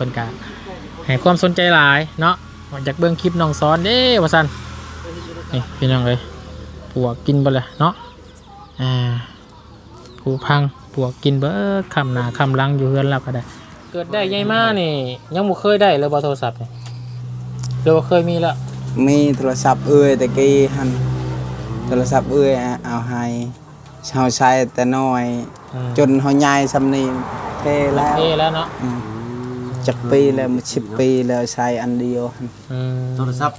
พิ่ນກະໃຫ້ຄວາມສົນໃຈຫຼາຍເນາະ ວ່າຢາກເບິ່ງຄລິບນ້ອງສອນເດ້ວ່າຊັ້ນ. ນີ້ພີ່ນ້ອງເອີຍ ປວກກິນເບິດແລ້ວເນາະ. ອ່າ ຜູພັງ ປວກກິນເບິດ ຄ້ຳໜ້າຄ້ຳຫຼັງຢູ່ເຮືອນລາວກໍໄດ້. ເກີດໄດ້ໃຫຍ່ມານີ້ ຍັງບໍ່ເຄີຍໄດ້ເລີຍບໍ່ໂທລະສັບນີ້ ຫຼືວ່າເຄີຍມີແລ້ວ? ມີໂທລະສັບເອື້ອຍແຕ່ກີ້ຫັ້ນ ໂທລະສັບເອື້ອຍເອົາໃຫ້ ເຮົາໃຊ້ແຕ່ນ້ອຍ ອືມ ຈົນເຮົາໃຫຍ່ຊ່ຳນີ້ເພແລ້ວ ເພແລ້ວເນາະ. ອືມ ຈັກປີແລ້ວ ສິບປີແລ້ວ ໃຊ້ອັນດຽວຫັ້ນ. ອືມ ໂທລະສັບ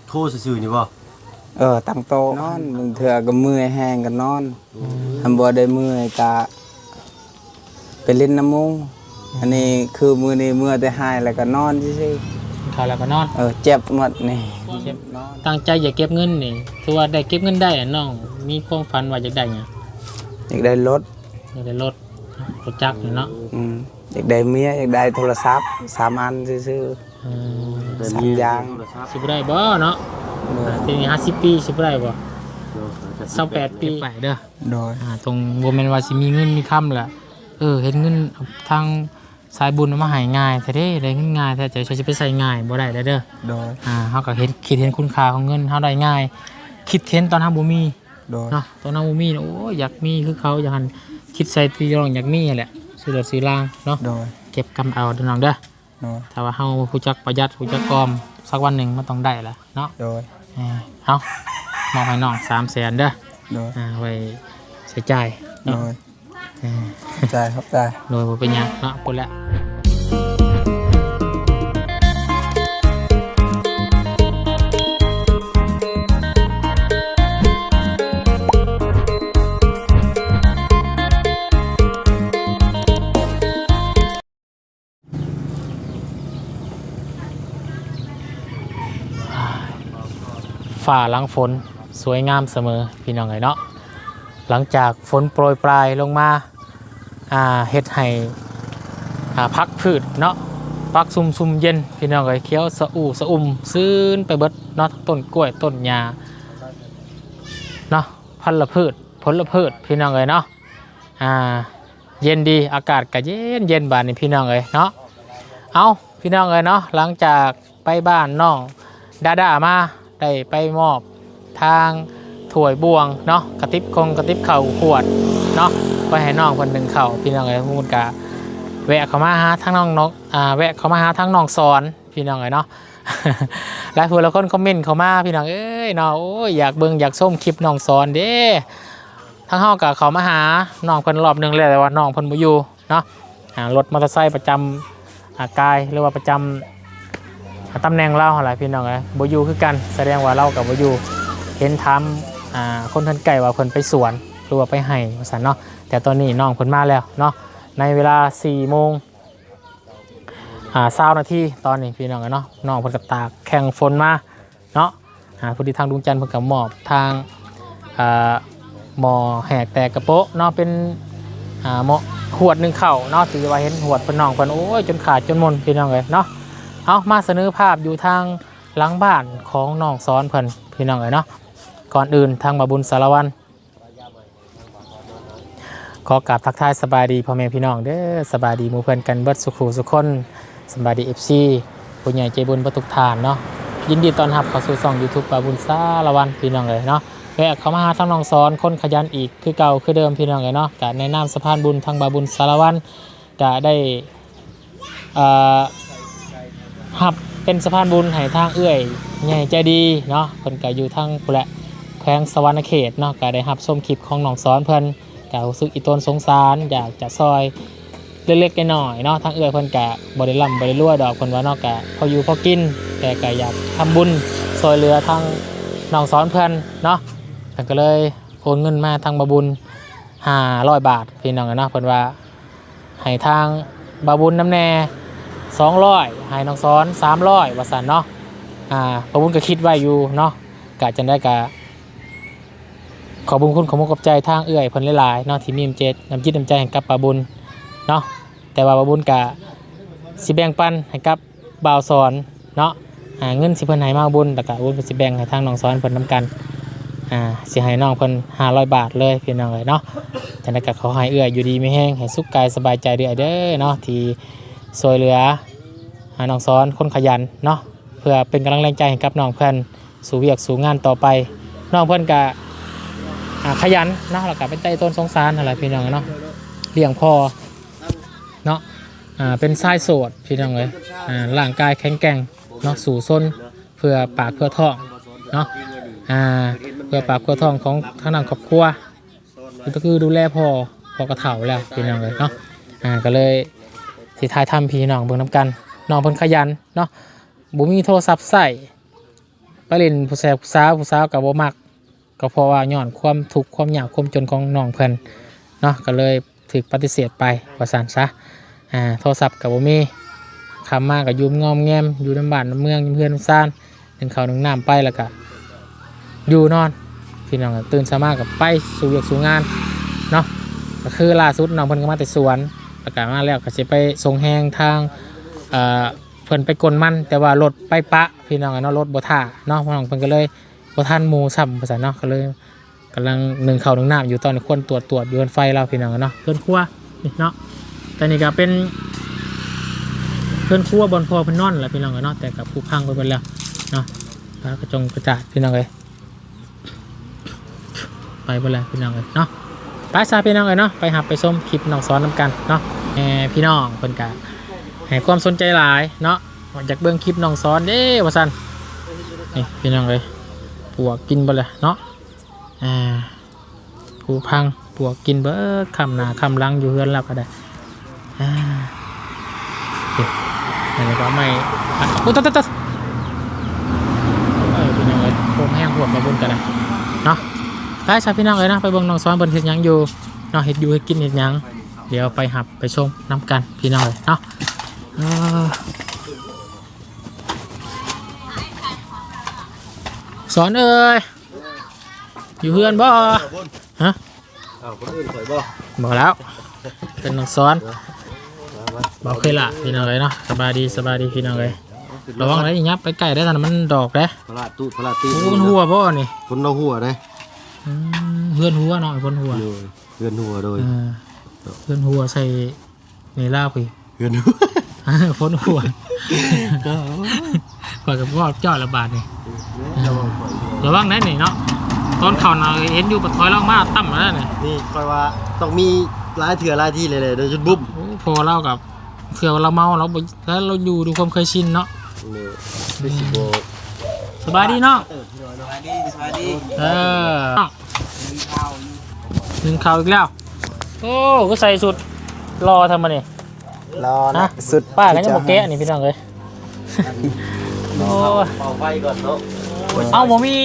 ໂທຊື່ໆນີ້ບໍ່? ເອີ ຕັ້ງໂຕະນອນ ບາງເທື່ອກໍເມື່ອຍແຮງກໍນອນ. ອືມ ຄັນບໍ່ໄດ້ເມື່ອຍກະໄປຫຼິ້ນນຳໝູ່. ອືມ ອັນນີ້ຄືມື້ນີ້ເມື່ອແຕ່ຮ້າຍແລ້ວກໍນອນຊື່ໆ ກິນເຂົ້າແລ້ວກໍນອນ. ເອີ ເຈັບໝົດນີ້ ເຈັບ ນອນ. ຕັ້ງໃຈຢາກເກັບເງິນນີ້ ຖືວ່າໄດ້ເກັບເງິນໄດ້. ນ້ອງມີຄວາມຝັນວ່າຢາກໄດ້ຫຍັງ? ຢາກໄດ້ລົດ ຢາກໄດ້ລົດ ລົດຈັກນີ້ເນາະ. ອືມ ຢາກໄດ້ເມຍ ຢາກໄດ້ໂທລະສັບ ສາມອັນຊື່ໆ. ອືມ ໄດ້ເມຍ ສາມຢ່າງ ໂທລະສັບ ຊິບໍ່ໄດ້ບໍ່ເນາະ? ໂດຍ ອ່າ ທີນີ້ຫ້າສິບປີຊິບໍ່ໄດ້ບໍ່? ໂດຍ ຊາວແປດປີໄປເດີ. ໂດຍ ອ່າ ຕ້ອງ ບໍ່ແມ່ນວ່າຊິມີເງິນມີຄຳລະ ເອີ ເຫັນເງິນທາງສາຍບຸນເອົາມາໃຫ້ງ່າຍແທ້ເດ້ ໄດ້ເງິນງ່າຍແທ້ ຈະຊິໄປໃຊ້ງ່າຍບໍ່ໄດ້ແລ້ວເດີ. ໂດຍ ອ່າ ເຮົາກໍເຫັນ ຄິດເຫັນຄຸນຄ່າຂອງເງິນເຮົາໄດ້ງ່າຍ ຄິດເຫັນຕອນເຮົາບໍ່ມີ. ໂດຍ ເນາະ ຕອນເຮົາບໍ່ມີ ໂອ້ຍ ຢາກມີຄືເຂົາ ຢາກຫັ້ນ ຄິດໃສ່ທີ່ນ້ອງຢາກມີຫັ້ນແຫຼະ ຊື້ລົດຊື້ລາງເນາະ. ໂດຍ ເກັບກຳເອົາເດີນ້ອງເດີ. ໂດຍ ຖ້າວ່າເຮົາຮູ້ຈັກປະຢັດ ຮູ້ຈັກອອມ ສັກວັນໜຶ່ງມັນຕ້ອງໄດ້ລະເນາະ. ໂດຍ ເອີ ເອົາ ມອບໃຫ້ນ້ອງສາມແສນເດີ. ໂດຍ ອ່າ ໄວ້ໃຊ້ຈ່າຍເນາະ. ໂດຍ ເອີ ຂອບໃຈ ຂອບໃຈ. ໂດຍ ບໍ່ເປັນຫຍັງເນາະ ພຸ້ນແຫຼະ. ຟ້າຫຼັງຝົນສວຍງາມສະເໝີ ພີ່ນ້ອງເອີຍເນາະ. ຫຼັງຈາກຝົນໂປຣຍປາຍລົງມາ ອ່າ ເຮັດໃຫ້ ອ່າ ຜັກພືດເນາະ ຜັກຊຸ່ມຊຸ່ມເຢັນ ພີ່ນ້ອງເອີຍ ຂຽວສະອູສະອຸ່ມຊື່ນໄປເບິດເນາະ ທັງຕົ້ນກ້ວຍ ຕົ້ນຫຍ້າເນາະ ພັນລະພືດ ຜົນລະພືດ ພີ່ນ້ອງເອີຍເນາະ. ອ່າ ເຢັນດີ ອາກາດກະເຢັນໆ ບາດນີ້ພີ່ນ້ອງເອີຍເນາະ. ເອົ້າ ພີ່ນ້ອງເອີຍເນາະ ຫຼັງຈາກໄປບ້ານນ້ອງດາດາມາ ໄດ້ໄປມອບທາງຖ້ວຍບ່ວງເນາະ ກະຕິບຄົງກະຕິບເຂົ້າຂວດເນາະ ໄວ້ໃຫ້ນ້ອງເພິ່ນໜຶ້ງເຂົ້າ ພີ່ນ້ອງເອີຍ. ເພິ່ນກະແວະເຂົ້າມາຫາທາງນ້ອງ ນ້ອງ ອ່າ ແວະເຂົ້າມາຫາທາງນ້ອງສອນ ພີ່ນ້ອງເອີຍເນາະ. ຫຼາຍຜູ້ຫຼາຍຄົນຄອມເມັນເຂົ້າມາ ພີ່ນ້ອງເອີຍເນາະ ໂອ້ຍ ຢາກເບິ່ງຢາກຊົມຄລິບນ້ອງສອນເດ້. ທາງເຮົາກໍເຂົ້າມາຫານ້ອງເພິ່ນລອບໜຶ່ງແລ້ວ ແຕ່ວ່ານ້ອງເພິ່ນບໍ່ຢູ່ເນາະ. ອ່າ ລົດມໍເຕີໄຊປະຈຳ ອ່າ ກາຍ ຫຼືວ່າປະຈຳ ອ່າ ຕຳແໜ່ງລາວຫັ້ນລະ ພີ່ນ້ອງເອີຍ ບໍ່ຢູ່ຄືກັນ ສະແດງວ່າລາວກໍບໍ່ຢູ່. ເຫັນຖາມ ອ່າ ຄົນເຮືອນໃກ້ວ່າເພິ່ນໄປສວນ ຫຼືວ່າໄປໄຮ່ວ່າຊັ້ນເນາະ. ແຕ່ຕອນນີ້ນ້ອງເພິ່ນມາແລ້ວເນາະ ໃນເວລາສີ່ໂມງ ອ່າ ຊາວນາທີຕອນນີ້ ພີ່ນ້ອງເອີຍເນາະ. ນ້ອງເພິ່ນກໍຕາກແຂ່ງຝົນມາເນາະ ອ່າ ພໍດີທາງລຸງຈັນເພິ່ນກໍມອບທາງ ອ່າ ໝໍ້ແຫກແຕກກະໂປະເນາະ ເປັນ ອ່າ ໝໍ້ ຫວດໜຶ້ງເຂົ້າເນາະ ທີ່ວ່າເຫັນຫວດເພິ່ນ ນ້ອງເພິ່ນ ໂອ້ຍ ຈົນຂາດຈົນມົນ ພີ່ນ້ອງເອີຍເນາະ. ເອົາ ມາສະເໜີພາບຢູ່ທາງຫຼັງບ້ານຂອງນ້ອງສອນເພິ່ນ ພີ່ນ້ອງເອີຍເນາະ. ກ່ອນອື່ນ ທາງບ່າວບຸນສາລະວັນ ຂໍກາບທັກທາຍສະບາຍດີພໍ່ແມ່ພີ່ນ້ອງເດີ ສະບາຍດີໝູ່ເພື່ອນກັນເບິດສູ່ຄູ່ສູ່ຄົນ ສະບາຍດີ ເອັຟຊີ ຜູ້ໃຫຍ່ໃຈບຸນເບິດທຸກທ່ານເນາະ. ຍິນດີຕ້ອນຮັບເຂົ້າສູ່ຊ່ອງຢູທູບບ່າວບຸນສາລະວັນ ພີ່ນ້ອງເອີຍເນາະ. ແວະເຂົ້າມາຫາທາງນ້ອງສອນຄົນຂະຫຍັນອີກຄືເກົ່າຄືເດີມ ພີ່ນ້ອງເອີຍເນາະ. ກະໃນນາມສະພານບຸນທາງບ່າວບຸນສາລະວັນ ກະໄດ້ ເອີ ຮັບເປັນສະພານບຸນໃຫ້ທາງເອື້ອຍໃຫຍ່ໃຈດີເນາະ ເພິ່ນກະຢູ່ທາງພຸ້ນແຫຼະ ແຂວງສະຫວັນນະເຂດເນາະ ກະໄດ້ຮັບຊົມຄລິບຂອງນ້ອງສອນເພິ່ນ ກະຮູ້ສຶກອີ່ຕົນສົງສານ ຢາກຈະຊ່ອຍເລັກໆນ້ອຍໆເນາະ. ທາງເອື້ອຍເພິ່ນກະບໍ່ໄດ້ລ່ຳບໍ່ໄດ້ລວຍດອກ ເພິ່ນວ່າເນາະ ກະພໍຢູ່ພໍກິນ ແຕ່ກະຢາກທຳບຸນຊ່ວຍເຫຼືອທາງນ້ອງສອນເພິ່ນເນາະ. ເພິ່ນກະເລີຍໂອນເງິນມາທາງບ່າວບຸນຫ້າຮ້ອຍບາດ ພີ່ນ້ອງເອີຍເນາະ ເພິ່ນວ່າ ໃຫ້ທາງບ່າວບຸນນຳແດ່ສອງຮ້ອຍ ໃຫ້ນ້ອງສອນສາມຮ້ອຍ ວ່າຊັ້ນເນາະ. ອ່າ ບ່າວບຸນກໍຄິດໄວ້ຢູ່ເນາະ ກະຈັ່ງໃດກະຂອບບຸນຄຸນຂອບອົກຂອບໃຈທາງເອື້ອຍເພິ່ນຫຼາຍໆເນາະ ທີ່ມີນ້ຳຈິດນ້ຳໃຈໃຫ້ກັບບ່າວບຸນເນາະ. ແຕ່ວ່າບ່າວບຸນກະຊິແບ່ງປັນໃຫ້ກັບ ບ່າວສອນເນາະ ອ່າ ເງິນທີ່ເພິ່ນໃຫ້ມາບຸນ ແລ້ວກະບຸນກໍຊິແບ່ງໃຫ້ທາງນ້ອງສອນເພິ່ນນຳກັນ ອ່າ ຊິໃຫ້ນ້ອງເພິ່ນຫ້າຮ້ອຍບາດເລີຍ ພີ່ນ້ອງເອີຍເນາະ. ຈັ່ງໃດກໍຂໍໃຫ້ເອື້ອຍຢູ່ດີມີແຮງ ໃຫ້ສຸກກາຍສະບາຍໃຈເດີ້ເດີ້ເນາະ ທີ່ຊ່ວຍເຫຼືອ ອ່າ ນ້ອງສອນຄົນຂະຫຍັນເນາະ ເພື່ອເປັນກຳລັງແຮງໃຈໃຫ້ກັບນ້ອງເພິ່ນ ສູ້ວຽກສູ້ງານຕໍ່ໄປ. ນ້ອງເພິ່ນກະ ອ່າ ຂະຫຍັນເນາະ ແລ້ວກະເປັນຕາອີ່ຕົນສົງສານຫັ້ນແຫຼະພີ່ນ້ອງເນາະ ລ້ຽງພໍ່ເນາະ. ອ່າ ເປັນຊາຍໂສດພີ່ນ້ອງເອີຍ ອ່າ ຮ່າງກາຍແຂງແກ່ງເນາະ ສູ້ຊົນເພື່ອປາກເພື່ອທ້ອງເນາະ ອ່າ ເພື່ອປາກເພື່ອທ້ອງຂອງທາງດ້ານຄອບຄົວ ກໍຄືດູແລພໍ່ ພໍ່ກໍເຖົ້າແລ້ວພີ່ນ້ອງເອີຍເນາະ. ອ່າ ກໍເລີຍຊິຖ່າຍທຳພີ່ນ້ອງເບິ່ງນຳກັນ. ນ້ອງເພິ່ນຂະຫຍັນເນາະ ບໍ່ມີໂທລະສັບໃຊ້ ໄປຫຼິ້ນຜູ້ແຊຜູ້ສາວ ຜູ້ສາວກໍບໍ່ມັກ ກໍເພາະວ່າຍ້ອນຄວາມທຸກຄວາມຍາກຄວາມຈົນຂອງນ້ອງເພິ່ນເນາະ ກໍເລີຍຖືກປະຕິເສດໄປວ່າຊັ້ນຊະ. ອ່າ ໂທລະສັບກໍບໍ່ມີ ຄ່ຳມາກໍຢູ່ງອມແງມ ຢູ່ນຳບ້ານນຳເມືອງ ຢູ່ເຮືອນນຳຊານ ໜຶ້ງເຂົ້າໜຶ້ງນ້ຳໄປ ແລ້ວກໍຢູ່ນອນພີ່ນ້ອງ. ຕື່ນເຊົ້າມາກໍໄປສູ່ວຽກສູ່ງານເນາະ ກໍຄືລ່າສຸດນ້ອງເພິ່ນກໍມາແຕ່ສວນ ແລ້ວກໍມາແລ້ວກໍຊິໄປສົ່ງແຮງທາງ ເອີ ເພິ່ນໄປກົນມັນ ແຕ່ວ່າລົດໄປປະພີ່ນ້ອງເນາະ ລົດບໍ່ຖ້າເນາະ ນ້ອງເພິ່ນກໍເລີຍບໍ່ທັນໝູ່ຊ້ຳວ່າຊັ້ນເນາະ. ກໍເລີຍກຳລັງໜຶ້ງເຂົ້າໜຶ້ງນ້ຳຢູ່ ຕອນນີ້ຄວນຕວດຕວດຢູ່ເຮືອນໄຟລາວພີ່ນ້ອງເນາະ ເຮືອນຄົວນີ້ເນາະ. ແຕ່ນີ້ກໍເປັນເຮືອນຄົວບ່ອນພໍ່ເພິ່ນນອນແຫຼະພີ່ນ້ອງເນາະ ແຕ່ກໍຜຸພັງໄປເບິດແລ້ວເນາະ ຝາກະຈົງກະຈາດພີ່ນ້ອງເອີຍ ໄປເບິດແລ້ວພີ່ນ້ອງເອີຍເນາະ. ໄປຊະພີ່ນ້ອງເອີຍເນາະ ໄປຮັບໄປຊົມຄລິບນ້ອງສອນນຳກັນເນາະ. ແມ່ພີ່ນ້ອງເພິ່ນກະໃຫ້ຄວາມສົນໃຈຫຼາຍເນາະ ຢາກເບິ່ງຄລິບນ້ອງສອນເດ້ວ່າຊັ້ນ. ນີ້ພີ່ນ້ອງເອີຍ ປວກກິນເບິດແລ້ວເນາະ ອ່າ ຜຸພັງປວກກິນເບິດ ຄ້ຳໜ້າຄ້ຳຫຼັງຢູ່ເຮືອນລາວກໍໄດ້. ອ່າ ນີ້ ອັນນີ້ກໍໄມ້ ໂອ້ ຕະ ຕະ ຕະ ເອີ ພີ່ນ້ອງເອີຍ ໂຄມແຮງພວກມາບຸນກັນນະເນາະ. ໄປຊະພີ່ນ້ອງເອີຍເນາະ ໄປເບິ່ງນ້ອງສອນເພິ່ນເຮັດຫຍັງຢູ່ເນາະ ເຮັດຢູ່ເຮັດກິນເຮັດຫຍັງ ດຽວໄປຮັບໄປຊົມນຳກັນພີ່ນ້ອງເອີຍເນາະ. ເອີ ສອນເອີຍ ຢູ່ເຮືອນບໍ່? ຮະ? ອ້າວ ຄົນອື່ນຂ້ອຍບໍ່? ບໍ່ແລ້ວ ເປັນນ້ອງສອນ ມາ ມາ ບໍ່ເຄີຍລະ ພີ່ນ້ອງເອີຍເນາະ. ສະບາຍດີ ສະບາຍດີພີ່ນ້ອງເອີຍ ລະວັງໄດ້ ຢ່າໄປໃກ້ໄດ້ ຖ້າມັນດອກເດ້ ພະລາດຕູດ ພະລາດຕີນ. ໂອ້ ມັນຮົ່ວບໍ່ນີ້? ຄົນລາວຮົ່ວເດ້. ອືມ ເຮືອນຮົ່ວເນາະ ຄົນຮົ່ວ ໂດຍ ເຮືອນຮົ່ວ ໂດຍ ເອີ ເຮືອນຮົ່ວໃສ່ ນີ້ລາວພີ້ ເຮືອນຮົ່ວ ຝົນຮົ່ວ ຂ້ອຍກໍບໍ່ເຈົ້າລະບາດນີ້ ລະວັງໄດ້ນີ້ເນາະ. ຕອນເຂົ້ານະເຫັນຢູ່ ບັດຖອຍລອງມາຕ່ຳແລ້ວນີ້ ນີ້ຂ້ອຍວ່າຕ້ອງມີຫຼາຍເທື່ອຫຼາຍທີແຫຼະ ໂດຍຈຸດບຸ້ມ. ໂອ້ ພໍ່ລາວກໍເທື່ອລາວເມົາ ລາວບໍ່ ລາວຢູ່ດ້ວຍຄວາມເຄີຍຊິນເນາະ. ເອີ ຄືຊິບໍ່ ສະບາຍດີເນາະ ເອີ ສະບາຍດີ ສະບາຍດີ ເອີ ໜຶ້ງເຂົ້າອີກແລ້ວ. ໂອ້ ຄືໃສ່ຊຸດຫຼໍ່ແທ້ມື້ນີ້ ຫຼໍ່ນະ ຮະ ຊຸດ ປ້າກໍຍັງບໍ່ແກະນີ້ພີ່ນ້ອງເອີຍ. ໂອ້ຍ ເປົ່າໄຟກ່ອນເນາະ. ເອົ້າ ບໍ່ມີ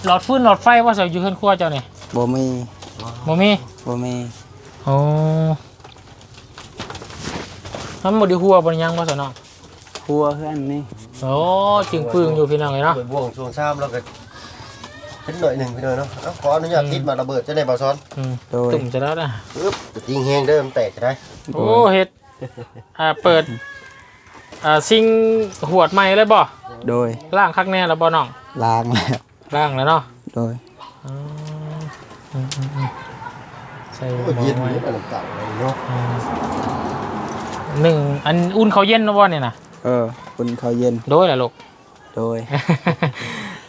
ຫຼອດຟືນຫຼອດໄຟບໍ່ ຢູ່ເຮືອນຄົວເຈົ້ານີ້? ບໍ່ມີ ບໍ່ມີ ບໍ່ມີ. ໂອ້ ມັນບໍ່ໄດ້ຮົ່ວບໍ່ໄດ້ຫຍັງບໍ່ຊະນ້ອງ? ຮົ່ວຄືອັນນີ້. ໂອ້ ຈຶ່ງປຶ້ງຢູ່ພີ່ນ້ອງເອີຍເນາະ. ໂອ້ຍ ບ່ວງຊ່ວງຊາມແລ້ວກໍເປັນໜ້ອຍໜຶ່ງພີ່ນ້ອງເນາະ. ເອົ້າ ຂໍອະນຸຍາດ ອືມ ຕິດໝາກລະເບີດ ຈັ່ງໃດບ່າວສອນ? ອືມ ໂດຍ ຕຸ້ມຈະໄດ້ນະ ປຶບ ກະຕິງແຮງເດີ ມັນແຕກຈະໄດ້. ໂອ້ ໂດຍ ເຮັດ ອ່າ ເປີດ ອ່າ ຊິງຫວດໃໝ່ເລີຍບໍ່? ໂດຍ ລ້າງຄັກແນ່ແລ້ວບໍ່ນ້ອງ? ລ້າງແລ້ວ. ລ້າງແລ້ວເນາະ. ໂດຍ ອືມ ອືມ ອືມ ອືມ ໃສ່ ໂອ້ຍ ເຢັນເດ້ ອັນເກົ່າເນາະ. ອືມ ໜຶ່ງ ອັນ ອຸ່ນເຂົ້າເຢັນແລ້ວບໍ່ນີ້ນະ? ເອີ ອຸ່ນເຂົ້າເຢັນ. ໂດຍລະລູກ ໂດຍ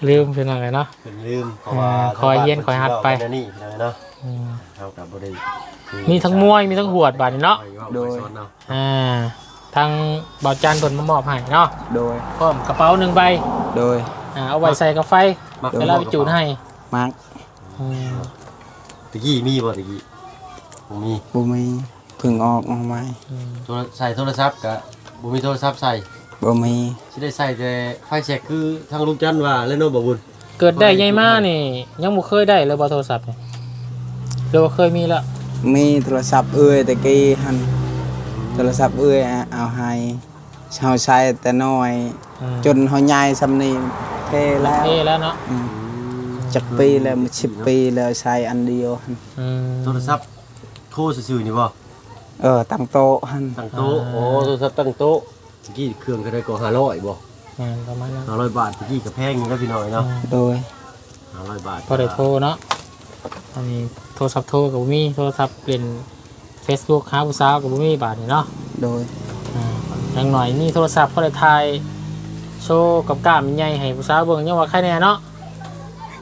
ລືມພີ່ນ້ອງເອີຍເນາະ. ເພິ່ນລືມ ເພາະວ່າ ເອີ ຄອຍຮຽນຄອຍຫັດໄປ ແນວນີ້ພີ່ນ້ອງເອີຍເນາະ. ອືມ ເຮົາກໍບໍ່ໄດ້ ມີທັງມວຍ ມີທັງຫວດບາດນີ້ເນາະ. ໂດຍ ອ່າ ທາງບ່າວຈັນເພິ່ນມາມອບໃຫ້ເນາະ. ໂດຍ ພ້ອມກະເປົາໜຶ່ງໃບ. ໂດຍ ອ່າ ເອົາໄວ້ໃສ່ກາໄຟ ມັກ ເວລາໄປຈູດໃຫ້. ມັກ. ອືມ ຕະກີ້ມີບໍ່? ຕະກີ້ບໍ່ມີ ບໍ່ມີ ເພິ່ງອອກ ອອກໃໝ່. ອືມ ໂທລະ ໃສ່ໂທລະສັບກະບໍ່ມີໂທລະສັບໃສ່. ບໍ່ມີ ຊິໄດ້ໃຊ້ແຕ່ໄຟແຊັກຄືທາງລຸງຈັນວ່າແຫຼະເນາະ ບ່າວບຸນ. ເກີດໄດ້ໃຫຍ່ມານີ້ຍັງບໍ່ເຄີຍໄດ້ເລີຍບໍ່ໂທລະສັບນີ້ ຫຼືວ່າເຄີຍມີແລ້ວ? ມີໂທລະສັບເອື້ອຍແຕ່ກີ້ຫັ້ນ ໂທລະສັບເອື້ອຍເອົາໃຫ້ ເຮົາໃຊ້ແຕ່ນ້ອຍ ອືມ ຈົນເຮົາໃຫຍ່ສ່ຳນີ້ເພແລ້ວ ເພແລ້ວເນາະ. ອືມ ອືມ ຈັກປີແລ້ວ ສິບປີແລ້ວ ໃຊ້ອັນດຽວຫັ້ນ. ອືມ ໂທລະສັບໂທຊື່ໆນີ້ບໍ່? ເອີ ຕັ້ງໂຕະຫັ້ນ ຕັ້ງໂຕະ. ອ່າ ໂອ້ ໂທລະສັບຕັ້ງໂຕະ. ຕະກີ້ເຄື່ອງເທົ່າໃດກໍ ຫ້າຮ້ອຍບໍ່? ແມ່ນ ປະມານນັ້ນ ຫ້າຮ້ອຍບາດ. ຕະກີ້ກໍແພງຢູ່ເນາະ ພີ່ນ້ອງເອີຍເນາະ. ອືມ ໂດຍ ຫ້າຮ້ອຍບາດ ພໍໄດ້ໂທເນາະ. ອັນນີ້ໂທລະສັບໂທກໍບໍ່ມີ ໂທລະສັບຫຼິ້ນເຟສບຸກຫາຜູ້ສາວກໍບໍ່ມີບາດນີ້ເນາະ. ໂດຍ ອ່າ ຢ່າງໜ້ອຍມີໂທລະສັບພໍໄດ້ຖ່າຍໂຊກັບກ້າມໃຫຍ່ໃຫ້ຜູ້ສາວເບິ່ງ ຍັງວ່າໃຄແດ່ເນາະ.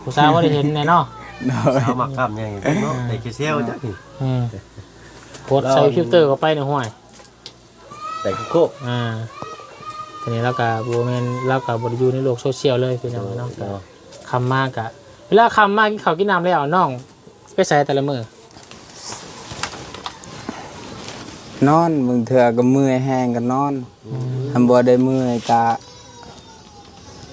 ຜູ້ສາວບໍ່ໄດ້ເຫັນແດ່ເນາະ. ໂດຍ ສາວມັກກ້າມໃຫຍ່ເນາະ. ອ່າ ໄດ້ແຄ່ແຊວຈັກນີ້. ອືມ ກົດໃສ່ຟິວເຕີເຂົ້າໄປນີ້ ຫ້ວຍ ແຕກໂຄກ. ອ່າ ທີນີ້ລາວກໍບໍ່ແມ່ນ ລາວກໍບໍ່ໄດ້ຢູ່ໃນໂລກໂຊຊຽວເລີຍ ພີ່ນ້ອງເນາະ. ໂດຍ ຄ່ຳມາກໍ ເວລາຄ່ຳມາກິນເຂົ້າກິນນ້ຳແລ້ວ ນ້ອງໄປໃສແຕ່ລະມື້? ນອນ ບາງເທື່ອກໍເມື່ອຍແຮງກໍນອນ. ອືມ ຄັນບໍ່ໄດ້ເມື່ອຍກໍ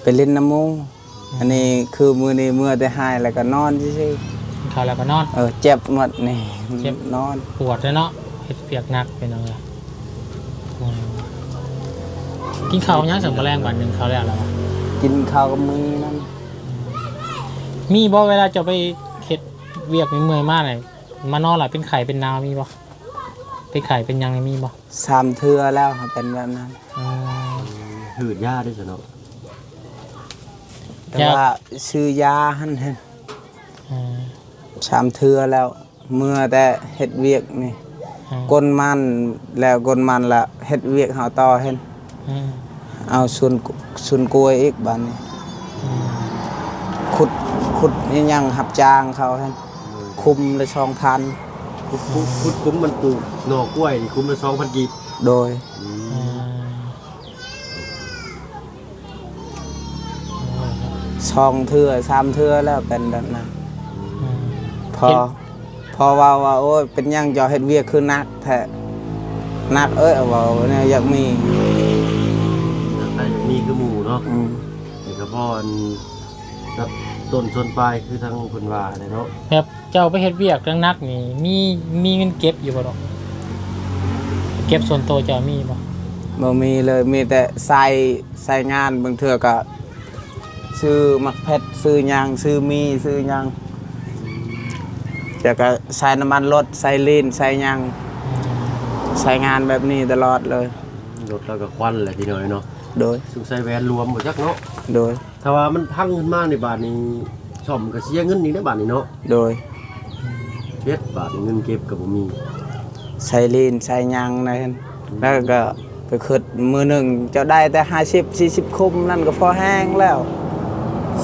ໄປຫຼິ້ນນຳໝູ່. ອືມ ອັນນີ້ຄືມື້ນີ້ເມື່ອແຕ່ໄຮ່ແລ້ວກໍນອນຊື່ໆ. ກິນເຂົ້າແລ້ວກໍນອນ. ເອີ ເຈັບໝົດນີ້ ເຈັບ ນອນ ປວດເດ້ເນາະ ເຮັດວຽກໜັກ ພີ່ນ້ອງເອີຍ. ອືມ ກິນເຂົ້າຫຍັງຊັ້ນມື້ແລງ? ບາດໜຶ່ງເຂົ້າແລ້ວລະ ກິນເຂົ້າກັບໝີ່ນັ້ນ. ມີບໍ່ ເວລາເຈົ້າໄປເຮັດວຽກເມື່ອຍມານີ້ ມານອນລະເປັນໄຂ້ເປັນໜາວ ມີບໍ່? ເປັນໄຂ້ເປັນຫຍັງນີ້ ມີບໍ່? ສາມເທື່ອແລ້ວ ເປັນແບບນັ້ນ. ອືມ ຫືດຢາເດ້ຊັ້ນເນາະ. ແຕ່ວ່າ ຢາ ຊື້ຢາຫັ້ນເຫັນ. ອືມ ສາມເທື່ອແລ້ວ ເມື່ອແຕ່ເຮັດວຽກນີ້. ອືມ ກົນມັນແລ້ວ ກົນມັນລະເຮັດວຽກເຮົາຕໍ່ເຫັນ. ອືມ ເອົາສວນ ສວນກ້ວຍອີກບາດນີ້. ອືມ ຂຸດ ຂຸດອີຫຍັງ ຮັບຈ້າງເຂົາຫັ້ນ. ໂດຍ ຄຸ້ມລະສອງພັນ. ຂຸດ ຂຸດ ຂຸດຄຸ້ມມັນປູກໜໍ່ກ້ວຍນີ້ ຄຸ້ມລະສອງພັນກີບ. ໂດຍ ອືມ ອືມ ສອງເທື່ອ ສາມເທື່ອແລ້ວເປັນແບບນັ້ນ. ອືມ ພໍ ເຫັນ ພໍເວົ້າວ່າ ໂອ້ຍ ເປັນຫຍັງເຈົ້າເຮັດວຽກຄືໜັກແທ້? ໜັກເອີຍ ເວົ້າແນວຢາກມີ ຢາກໄດ້ຢາກມີຄືໝູ່ເນາະ. ອືມ ແຕ່ກໍພໍອັນຕັດຕົ້ນຊົນປາຍ ຄືທາງເພິ່ນວ່າແຫຼະເນາະ. ແບບເຈົ້າໄປເຮັດວຽກໜັກໆນີ້ ມີ ມີເງິນເກັບຢູ່ບໍ່ເນາະ? ເກັບສ່ວນໂຕເຈົ້າມີບໍ່? ບໍ່ມີເລີຍ ມີແຕ່ໃຊ້ ໃຊ້ງານ ບາງເທື່ອກໍ ຊື້ໝາກເຜັດ ຊື້ຫຍັງ ຊື້ໝີ່ ຊື້ຫຍັງ ແລ້ວກໍໃສ່ນ້ຳມັນລົດ ໃສ່ລີນ ໃສ່ຫຍັງ ອືມ ໃຊ້ງານແບບນີ້ຕະຫຼອດເລີຍ. ລົດລາວກໍຄວັນແຫຼະ ພີ່ນ້ອງເນາະ. ໂດຍ ສົງໄສແຫວນຫຼວມບໍ່ຈັກເນາະ. ໂດຍ ຖ້າວ່າມັນພັງຂຶ້ນມາໃນບາດນີ້ ສ້ອມກໍເສຍເງິນອີກໃນບາດນີ້ເນາະ. ໂດຍ ເຮັດບາດນີ້ເງິນເກັບກໍບໍ່ມີ ໃສ່ລີນໃສ່ຫຍັງນັ້ນ. ແລ້ວກໍໄປຄິດ ມື້ໜຶ່ງເຈົ້າໄດ້ແຕ່ຫ້າສິບ ສີ່ສິບຄຸ້ມ ນັ້ນກໍພໍແຮງແລ້ວ.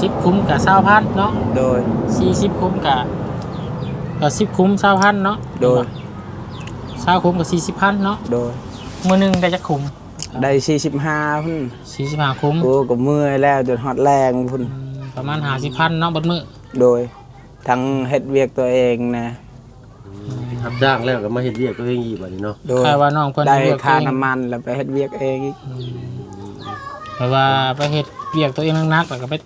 ສິບຄຸ້ມກໍຊາວພັນເນາະ. ໂດຍ ສີ່ສິບຄຸ້ມກໍ ກໍສິບຄຸ້ມຊາວພັນເນາະ. ໂດຍ ຊາວຄຸ້ມກໍສີ່ສິບພັນເນາະ. ໂດຍ ມື້ໜຶ່ງໄດ້ຈັກຄຸ້ມ? ໄດ້ສີ່ສິບຫ້າພຸ້ນ. ສີ່ສິບຫ້າຄຸ້ມ. ໂອ້ ກໍເມື່ອຍແລ້ວ ຈົນຮອດແລງພຸ້ນ. ອືມ ປະມານຫ້າສິບພັນເນາະ ເບິດມື້. ໂດຍ ທັງເຮັດວຽກຕົວເອງນະ. ອືມ ຮັບຈ້າງແລ້ວກໍມາເຮັດວຽກຕົວເອງອີກບາດນີ້ເນາະ. ໂດຍ ຄ່າວ່ານ້ອງເພິ່ນ ໄດ້ຄ່ານ້ຳມັນແລ້ວໄປເຮັດວຽກເອງອີກ. ອືມ ແປວ່າໄປເຮັດວຽກຕົວເອງໜັກໆ ແລ້ວກໍໄປ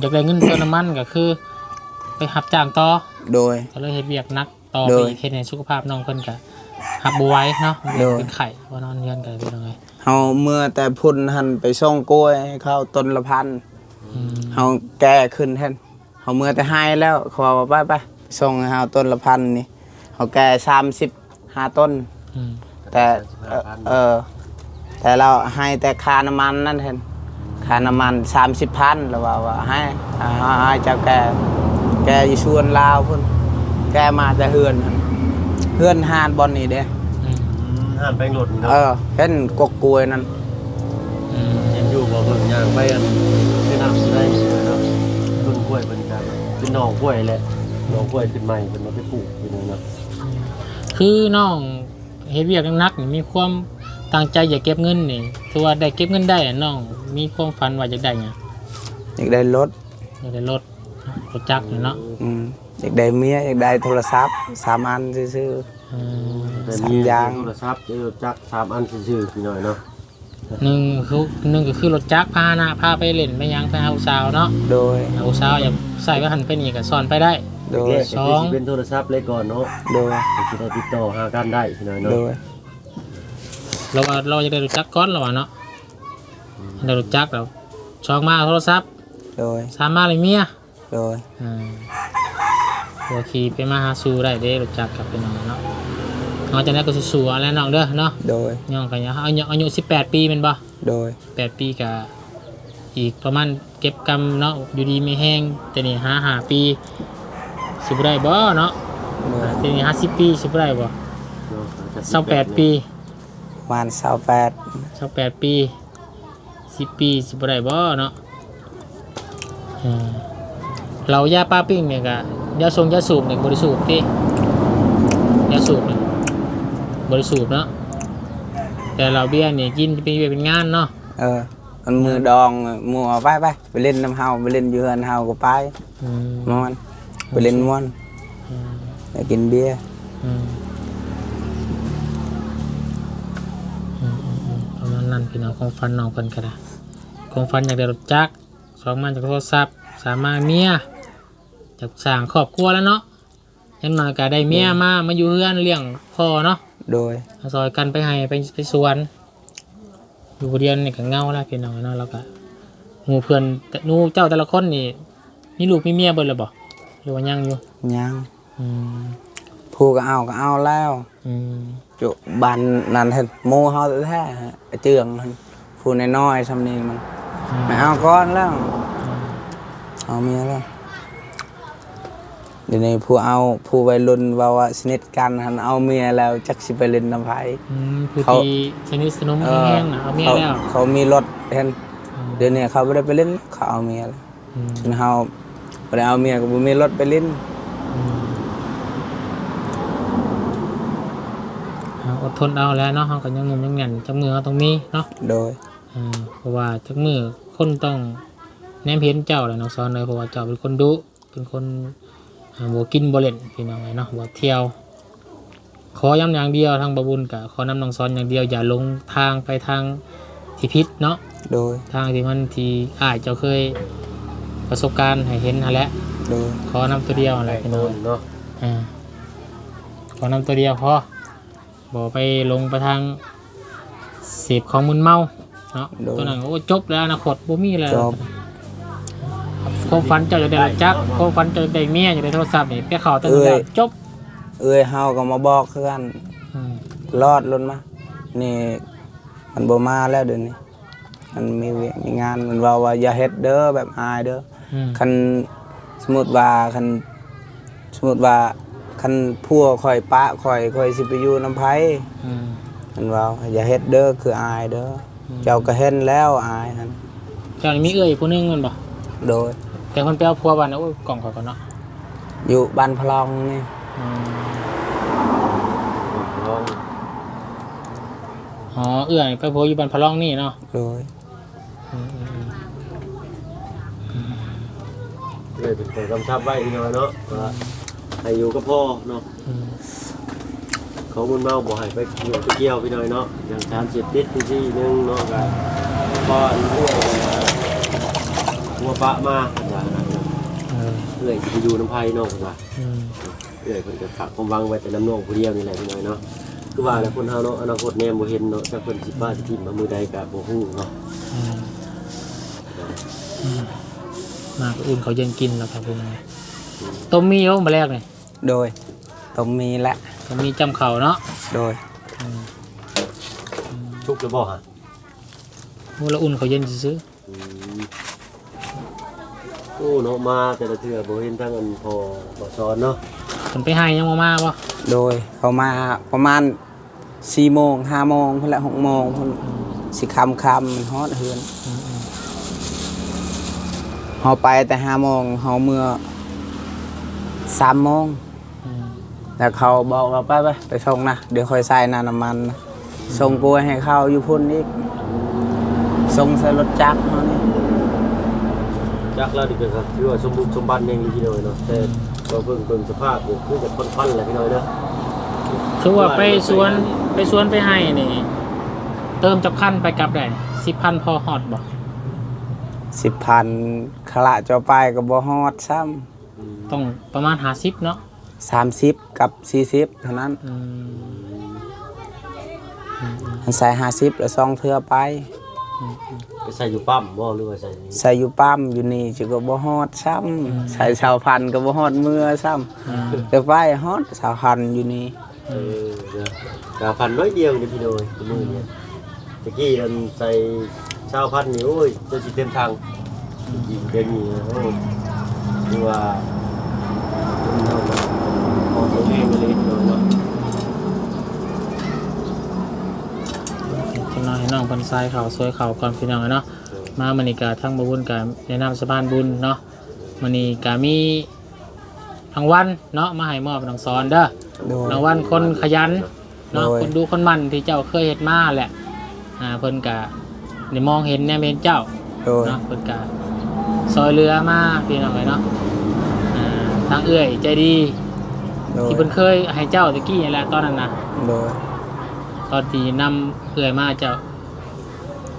ຢາກໄດ້ເງິນເຕີມນ້ຳມັນ ກໍຄືໄປຮັບຈ້າງຕໍ່. ໂດຍ ກໍເລີຍເຮັດວຽກໜັກຕໍ່ໄປ ໂດຍ ເຮັດໃຫ້ສຸຂະພາບນ້ອງເພິ່ນກໍຮັບບໍ່ໄຫວເນາະ. ໂດຍ ເປັນໄຂ້ ບໍ່ນອນເຮືອນກໍເປັນຫຍັງ. ເຮົາເມືອແຕ່ພຸ້ນຫັ້ນໄປສົ່ງກ້ວຍເຂົາຕົ້ນລະພັນ. ອືມ ເຮົາແກ່ຂຶ້ນຫັ້ນ ເຮົາເມືອແຕ່ໄຮ່ແລ້ວ ເຂົາວ່າ ໄປ ໄປ ສົ່ງໃຫ້ເຮົາຕົ້ນລະພັນນີ້ ເຮົາແກ່ສາມສິບຫ້າຕົ້ນ. ອືມ ແຕ່ ເອີ ເອີ ແຕ່ລາວໃຫ້ແຕ່ຄ່ານ້ຳມັນນັ້ນເຫັນ ຄ່ານ້ຳມັນສາມສິບພັນ ລາວວ່າ ວ່າໃຫ້ ໃຫ້ ໃຫ້ເຈົ້າແກ່ ແກ່ຢູ່ສວນລາວພຸ້ນ ແກ່ມາແຕ່ເຮືອນຫັ້ນ ເຮືອນຮ້ານບ່ອນນີ້ເດ້. ອືມ ຮ້ານແປງລົດນີ້ເນາະ. ເອີ ເຫັນກົກກ້ວຍນັ້ນ. ອືມ ເຫັນຢູ່ບໍ່ ເບິ່ງຍ່າງໄປ ອັນ ໄປນຳໄດ້ເນາະ ຕົ້ນກ້ວຍເພິ່ນກໍເປັນໜໍ່ກ້ວຍແຫຼະ ໜໍ່ກ້ວຍຂຶ້ນໃໝ່ ເພິ່ນເອົາໄປປູກຢູ່ນັ້ນເນາະ. ຄືນ້ອງ ເຮັດວຽກໜັກໆນີ້ ມີຄວາມຕັ້ງໃຈຢາກເກັບເງິນນີ້ ຖືວ່າໄດ້ເກັບເງິນໄດ້ ນ້ອງມີຄວາມຝັນວ່າຢາກໄດ້ຫຍັງ? ຢາກໄດ້ລົດ. ຢາກໄດ້ລົດ ລົດຈັກນີ້ເນາະ. ອືມ ຢາກໄດ້ເມຍ ຢາກໄດ້ໂທລະສັບສາມອັນຊື່ໆ. ອືມ ໄດ້ເມຍ ສາມຢ່າງ ໂທລະສັບ ໄດ້ລົດຈັກສາມອັນຊື່ໆ ພີ່ນ້ອງເນາະ. ໜຶ່ງຄື ໜຶ່ງກໍຄືລົດຈັກ ພາຫະນະ ພາໄປຫຼິ້ນໄປຫຍັງ ໄປຫາຜູ້ສາວເນາະ. ໂດຍ ຫາຜູ້ສາວຢາກໃຊ້ໄປຫັ້ນໄປນີ້ກໍສອນໄປໄດ້. ໂດຍ ສອງ ແລກໆກໍຄືຊິເປັນໂທລະສັບເລີຍກ່ອນເນາະ. ໂດຍ ກໍຊິໄດ້ຕິດຕໍ່ຫາກັນໄດ້ພີ່ນ້ອງເນາະ. ໂດຍ ລາວວ່າລາວຢາກໄດ້ລົດຈັກກ່ອນ ລາວວ່າເນາະ. ອືມ ໄດ້ລົດຈັກແລ້ວ ສອງມາເອົາໂທລະສັບ. ໂດຍ ສາມມາເລີຍເມຍ. ໂດຍ ອ່າ ໂອເຄ ໄປມາຫາສູ່ໄດ້ເດ້ ລົດຈັກກັບເປັນຫຍັງເນາະ. ເນາະ ຈັ່ງໃດກໍສູ້ໆເອົາແຫຼະນ້ອງເດີເນາະ. ໂດຍ ຍ້ອນກໍອາຍຸ ອາຍຸສິບແປດປີແມ່ນບໍ່? ໂດຍ ແປດປີກໍອີກປະມານເກັບກຳເນາະ ຢູ່ດີມີແຮງ ແຕ່ນີ້ຫາຫ້າປີ ຊິບໍ່ໄດ້ບໍ່ເນາະ? ໂດຍ ແຕ່ນີ້ຫາສິບປີ ຊິບໍ່ໄດ້ບໍ່? ເນາະ ຊາວແປດປີ. ປະມານຊາວແປດ ຊາວແປດປີ ສິບປີ ຊິບໍ່ໄດ້ບໍ່ເນາະ? ເອີ ເຫຼົ້າຢາປາປີ້ງນີ້ກະ ຢາຊົງຢາສູບນີ້ບໍ່ໄດ້ສູບຕິ? ຢາສູບນີ້ບໍ່ໄດ້ສູບເນາະ? ແຕ່ເຫຼົ້າເບຍນີ້ກິນເປັນວຽກເປັນງານເນາະ? ເອີ ອັນມື້ດອງໝູ່ເອົາໄປ ໄປ ໄປຫຼິ້ນນຳເຮົາ ໄປຫຼິ້ນຢູ່ເຮືອນເຮົາກໍໄປ ອືມ ມ່ວນ ໄປຫຼິ້ນມ່ວນ ອືມ ໄປກິນເບຍ ອືມ ອືມ ອືມ ອືມ ປະມານນັ້ນພີ່ນ້ອງ ຄວາມຝັນນ້ອງເພິ່ນກໍໄດ້ ຄວາມຝັນຢາກໄດ້ລົດຈັກ ສອງມາຈາກໂທລະສັບ ສາມມາເມຍ ຢາກສ້າງຄອບຄົວແລ້ວເນາະ ຢ່າງໜ້ອຍກໍໄດ້ເມຍ ໂດຍ ມາ ມາຢູ່ເຮືອນລ້ຽງພໍ່ເນາະ ໂດຍ ມາຊ່ອຍກັນໄປໄຮ່ໄປ ໄປສວນ ຢູ່ຜູ້ດຽວນີ້ກໍເຫງົາແລ້ວພີ່ນ້ອງເນາະ ແລ້ວກໍໝູ່ເພື່ອນ ແຕ່ ໝູ່ເຈົ້າແຕ່ລະຄົນນີ້ ມີລູກມີເມຍເບິດແລ້ວບໍ່ ຫຼືວ່າຍັງຢູ່? ຍັງ ອືມ ຜູ້ກໍເອົາ ກໍເອົາແລ້ວ ອືມ ຈຸບານນັ້ນເຫັນ ໝູ່ເຮົາແທ້ໆ ອາເຈືອງຫັ້ນ ຜູ້ນ້ອຍໆ ຊ່ຳນີ້ມັນ ອືມ ມາເອົາກ່ອນແລ້ວ ອືມ ເອົາເມຍແລ້ວ ດຽວນີ້ຜູ້ເອົາ ຜູ້ໄວລຸ້ນເວົ້າວ່າສະໜິດກັນຫັ້ນ ເອົາເມຍແລ້ວ ຈັກຊິໄປຫຼິ້ນນຳໃຜ ອືມ ຜູ້ ເຂົາ ທີ່ສະໜິດສະໜົມ ເອີ ແຮງໆນະ ເອົາເມຍແລ້ວ ເຂົາ ເຂົາມີລົດເຫັນ ອືມ ດຽວນີ້ເຂົາບໍ່ໄດ້ໄປຫຼິ້ນ ເຂົາເອົາເມຍແລ້ວ ອືມ ເຮົາບໍ່ໄດ້ເອົາເມຍກໍບໍ່ມີລົດໄປຫຼິ້ນ ອືມ ເຮົາອົດທົນເອົາແຫຼະເນາະ ເຮົາກໍຍັງໜຸ່ມຍັງແໜ້ນ ຈັກມື້ເຮົາຕ້ອງມີເນາະ ໂດຍ ເອີ ເພາະວ່າຈັກມື້ຄົນຕ້ອງແນມເຫັນເຈົ້າແຫຼະນ້ອງສອນເອີຍ ເພາະວ່າເຈົ້າເປັນຄົນດຸ ເປັນຄົນ ອ່າ ບໍ່ກິນບໍ່ຫຼິ້ນ ພີ່ນ້ອງເອີຍເນາະ ບໍ່ທ່ຽວ ຂໍຢ່າງດຽວ ທາງບ່າວບຸນກະຂໍນຳນ້ອງສອນຢ່າງດຽວ ຢ່າຫຼົງທາງໄປທາງທີ່ຜິດເນາະ ໂດຍ ທາງທີ່ມັນ ທີ່ອ້າຍເຈົ້າເຄີຍປະສົບການໃຫ້ເຫັນຫັ້ນແຫຼະ ໂດຍ ຂໍນຳຕົວດຽວຫັ້ນແຫຼະ ພີ່ນ້ອງເນາະ ອ່າ ຂໍນຳຕົວດຽວພໍ ບໍ່ໄປຫຼົງໄປທາງເສບຂອງມຶນເມົາເນາະ ໂດຍ ຕົວນັ້ນ ໂອ້ ຈົບແລ້ວ ອະນາຄົດບໍ່ມີແລ້ວ ຈົບ ຄວາມຝັນເຈົ້າຢາກໄດ້ລົດຈັກ ຄວາມຝັນເຈົ້າຢາກໄດ້ເມຍ ຢາກໄດ້ໂທລະສັບນີ້ ໄປເຂົ້າແຕ່ເຮືອນ ເອີຍ ຈົບ ເອື້ອຍເຮົາກໍມາບອກຄືກັນ ອືມ ຕະຫຼອດ ລົດມາ ນີ້ມັນບໍ່ມາແລ້ວດຽວນີ້ ມັນມີວຽກມີງານ ມັນເວົ້າວ່າ ຢ່າເຮັດເດີ ແບບອາຍເດີ ອືມ ຄັນ ສົມມຸດວ່າ ຄັນ ສົມມຸດວ່າ ຄັນຜົວຂ້ອຍປະຂ້ອຍ ຂ້ອຍຊິໄປຢູ່ນຳໃຜ ອືມ ມັນເວົ້າ ຢ່າເຮັດເດີ ຄືອາຍເດີ ອືມ ເຈົ້າກໍເຫັນແລ້ວອາຍຫັ້ນ ເຈົ້ານີ້ມີເອື້ອຍຜູ້ໜຶ່ງແມ່ນບໍ່? ໂດຍ ແຕ່ເພິ່ນໄປເອົາຜົວບ້ານ ໂອ້ຍ ກ້ອງຂ້ອຍກ່ອນເນາະ ຢູ່ບ້ານພະລ່ອງນີ້ ອືມ ອໍ ເອື້ອຍໄປຜົວຢູ່ບ້ານພະລ່ອງນີ້ເນາະ ໂດຍ ອືມ ອືມ ອືມ ເອື້ອຍເພິ່ນກໍກຳຊັບໄວ້ພີ່ນ້ອງເນາະ ວ່າໃຫ້ຢູ່ກັບພໍ່ເນາະ ອືມ ຂອງມຶນເມົາບໍ່ໃຫ້ໄປຫຍຸ້ງໄປກ່ຽວພີ່ນ້ອງເນາະ ຢ່າງສານເສບຕິດຈັ່ງຊີ້ໜຶ່ງເນາະ ກໍ ອືມ ກ່ອນເອື້ອຍ ຜົວປະມາ ເພິ່ນວ່ານະ ເອີ ເອື້ອຍຊິໄປຢູ່ນຳໃຜເນາະ ເພິ່ນວ່າ ອືມ ເອື້ອຍເພິ່ນກໍຝາກຄວາມຫວັງໄວ້ແຕ່ນຳນ້ອງຜູ້ດຽວນີ້ແຫຼະພີ່ນ້ອງເນາະ ຄືວ່າແຫຼະ ອືມ ຄົນເຮົາເນາະ ອະນາຄົດແນມບໍ່ເຫັນເນາະ ຈັກເພິ່ນຊິປະ ອືມ ຊິຖິ້ມມາມື້ໃດກໍບໍ່ຮູ້ເນາະ ອືມ ອືມ ມາກໍອຸ່ນເຂົ້າເຢັນກິນແລ້ວກໍເປັນຫຍັງ ອືມ ຕົ້ມໝີ່ບໍ່ມື້ແລກນີ້? ໂດຍ ຕົ້ມໝີ່ແຫຼະ ຕົ້ມໝີ່ຈ້ຳເຂົ້າເນາະ ໂດຍ ອືມ ອືມ ສຸກແລ້ວບໍ່ຫະ? ໂອ້ ລະອຸ່ນເຂົ້າເຢັນຊື່ໆ ອືມ ໂອ້ ເນາະ ມາແຕ່ລະເທື່ອບໍ່ເຫັນທາງອັນພໍ່ ພໍ່ສອນເນາະ ເພິ່ນໄປໄຮ່ຍັງບໍ່ມາບໍ່? ໂດຍ ເຂົາມາປະມານສີ່ໂມງ ຫ້າໂມງພຸ້ນແຫຼະ ຫົກໂມງພຸ້ນ ອືມ ຊິຄ່ຳໆ ມັນຮອດເຮືອນ ອືມ ອືມ ເຮົາໄປແຕ່ຫ້າໂມງ ເຮົາເມືອສາມໂມງ ອືມ ແລ້ວເຂົາບອກວ່າ ໄປ ໄປ ໄປສົ່ງນະ ດຽວຂ້ອຍໃສ່ນະ ນ້ຳມັນນະ ສົ່ງກ້ວຍໃຫ້ເຂົາຢູ່ພຸ້ນອີກ ສົ່ງໃສ່ລົດຈັກເຮົານີ້ ຈັກລາວນີ້ກໍຖືວ່າສົມບຸນສົມບັນແຮງຢູ່ພີ່ນ້ອງເນາະ ແຕ່ ອືມ ກໍເບິ່ງ ເບິ່ງສະພາບນີ້ຄືຈະຄວັນໆແຫຼະພີ່ນ້ອງເນາະ ຄືວ່າໄປສວນ ໄປສວນໄປໄຮ່ນີ້ ເຕີມຈັກພັນໄປກັບໄດ້ ສິບພັນ ພໍຮອດບໍ່? ສິບພັນ ຄະລະເຈົ້າໄປກໍບໍ່ຮອດຊ້ຳ ອືມ ຕ້ອງປະມານຫ້າສິບເນາະ ສາມສິບກັບສີ່ສິບເທົ່ານັ້ນ ອືມ ອືມ ອືມ ໃສ່ຫ້າສິບແລ້ວສອງເທື່ອໄປ ອືມ ອືມ ໄປໃສ່ຢູ່ປ້ຳບໍ່ ຫຼືວ່າໃສ່ ໃສ່ຢູ່ປ້ຳ ຢູ່ນີ້ຊິກໍບໍ່ຮອດຊ້ຳ ອືມ ໃສ່ຊາວພັນກໍບໍ່ຮອດເມືອຊ້ຳ ອືມ ແຕ່ໄປຮອດຊາວພັນຢູ່ນີ້ ເອີ ເອີ ຊາວພັນໜ້ອຍດຽວນີ້ພີ່ນ້ອງ ມື້ນີ້ ອືມ ຕະກີ້ນັ້ນໃສ່ຊາວພັນນີ້ ໂອ້ຍ ຈົນຊິເຕັມຖັງ ອືມ ດຽວນີ້ ໂອ້ ຄືວ່າຄົນເຮົາກໍພໍຕົວເອງເລີຍເນາະ ອືມ ໃຫ້ນ້ອງເພິ່ນຊາຍເຂົ້າ ຊ່ວຍເຂົ້າກ່ອນພີ່ນ້ອງເອີຍເນາະ. ມາມື້ນີ້ກະທາງບ່າວບຸນກະແນະນຳສະພານບຸນເນາະ, ມື້ນີ້ກະມີ ລາງວັນເນາະ ມາໃຫ້ມອບໃຫ້ນ້ອງສອນເດີ. ໂດຍ ລາງວັນຄົນຂະຫຍັນເນາະ ໂດຍ ຄົນດຸຄົນໝັ່ນທີ່ເຈົ້າເຄີຍເຮັດມາແຫຼະ. ອ່າ ເພິ່ນກະໄດ້ມອງເຫັນແນມເຫັນເຈົ້າ ໂດຍ ເນາະ, ເພິ່ນກະຊ່ອຍເຫຼືອມາພີ່ນ້ອງເອີຍເນາະ. ອ່າ ທາງເອື້ອຍໃຈດີ ໂດຍ ທີ່ເພິ່ນເຄີຍໃຫ້ເຈົ້າຕະກີ້ນີ້ແຫຼະ ຕອນນັ້ນນະ ໂດຍ ຕອນທີ່ນຳເອື້ອຍມາ ເຈົ້າ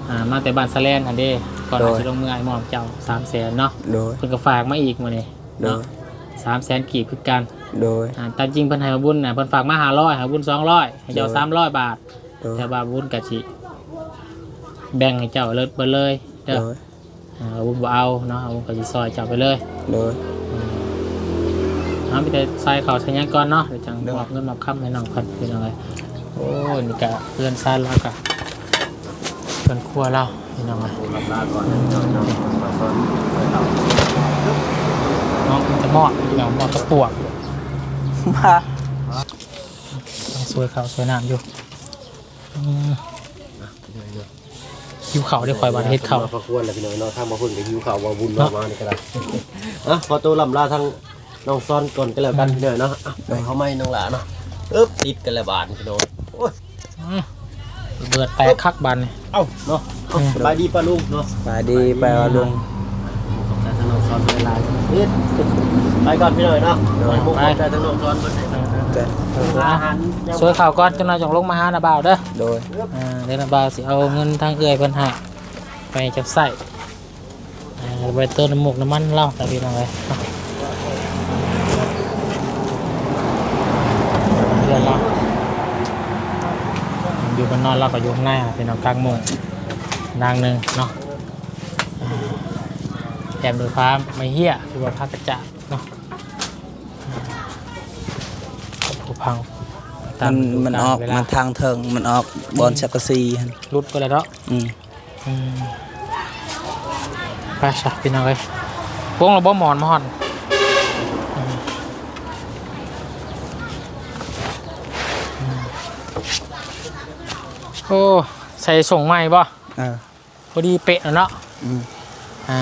ອ່າ ມາແຕ່ບ້ານສະແລນຫັ້ນເດ້ ກ່ອນ ໂດຍ ທີ່ຊິລົງເມືອໃຫ້ມອບເຈົ້າສາມແສນເນາະ ໂດຍ ເພິ່ນກໍຝາກມາອີກມື້ນີ້ ໂດຍ ເນາະ ສາມແສນກີບຄືກັນ ໂດຍ ອ່າ ຕາມຈິງເພິ່ນໃຫ້ບ່າວບຸນນະ ເພິ່ນຝາກມາຫ້າຮ້ອຍ ໃຫ້ບ່າວບຸນສອງຮ້ອຍ ໃຫ້ເຈົ້າ ໂດຍ ສາມຮ້ອຍບາດ ໂດຍ ແຕ່ວ່າບ່າວບຸນກໍຊິແບ່ງໃຫ້ເຈົ້າເລີຍ ເບິດເລີຍເດີ ໂດຍ ອ່າ ບ່າວບຸນບໍ່ເອົາເນາະ ບ່າວບຸນກໍຊິຊ່ອຍເຈົ້າໄປເລີຍ ໂດຍ ອືມ ເຮົາມີແຕ່ໃສ່ເຂົ້າໃສ່ຫຍັງກ່ອນເນາະ ດຽວຈັ່ງ ໂດຍ ມອບເງິນມອບຄຳໃຫ້ນ້ອງເພິ່ນ ພີ່ນ້ອງເອີຍ. ໂອ້ຍ ນີ້ກະເຮືອນຊານລາວກະ ເຮືອນຄົວລາວ ພີ່ນ້ອງເອີຍ ລຳລາກ່ອນ ເນາະ ມັນຈະມອດ ເນາະ ມອດຕະປວກ ມາ ຊ່ວຍເຂົ້າຊ່ວຍນ້ຳຢູ່ ອືມ ຫິວເຂົ້າເດ້ ຂ້ອຍວ່າເຮັດເຂົ້າ ມາພໍຄວນແລ້ວພີ່ນ້ອງເນາະ ທາງບ່າວບຸນກໍຫິວເຂົ້າ ບ່າວບຸນ ເນາະ ມານີ້ກໍໄດ້ ອ່ະ ຂໍໂຕລຳລາທາງ ນ້ອງສອນກ່ອນກໍແລ້ວກັນ ອືມ ພີ່ນ້ອງເນາະ. ອ່ະ ໂດຍ ເຂົ້າມານ້ອງຫຼ້າເນາະ ອຶບ ຕິດກັນແລ້ວບາດນີ້ພີ່ນ້ອງ ໂອ້ຍ ອືມ ລະເບີດແຕກຄັກບາດນີ້ ເອົ້າເນາະ ອືມ ສະບາຍດີປ້າລຸງເນາະ ສະບາຍດີປ້າລຸງ ຂອບໃຈທາງນ້ອງສອນຫຼາຍໆ ເຮັດ ໄປກ່ອນພີ່ນ້ອງເນາະ ໂດຍ ຂອບໃຈທາງນ້ອງສອນເພິ່ນ ເອີ ເອີ ຊ່ວຍເຂົ້າກ່ອນ ຈັກໜ່ອຍຈັ່ງລົງມາຫານ້າບ່າວເດີ ໂດຍ ອ່າ ດຽວນ້າບ່າວຊິເອົາເງິນທາງເອື້ອຍເພິ່ນໃຫ້ ໄປຈັບໃຊ້ ອ່າ ໄວ້ເຕີມນ້ຳມັນນ້ຳມັນລາວ ພີ່ນ້ອງເອີຍ ເຮືອນລາວ ຢູ່ບ້ານນອນລາວກໍຢູ່ຂ້າງໃນ ພີ່ນ້ອງ ກາງມຸ້ງ ນາງໜຶ່ງເນາະ ອ່າ ແຕ້ມດ້ວຍຜ້າໄມ້ເຮ້ຍ ຫຼືວ່າຜ້າກະຈາດເນາະ ອ່າ ຜູ້ພັງ ມັນ ມັນອອກ ມັນທາງເທິງ ມັນອອກບ່ອນ ອືມ ສັງກະສີຫັ້ນ ຫຼຸດໄປແລ້ວເນາະ ອືມ ອືມ ໄປຊະພີ່ນ້ອງເອີຍ ປົງລະບໍ່ໝອນມາຮອດ ອືມ ອືມ ໂອ້ ໃສ່ສົ້ງໃໝ່ບໍ່? ເອີ ພໍດີເປະແລ້ວເນາະ ອືມ ອ່າ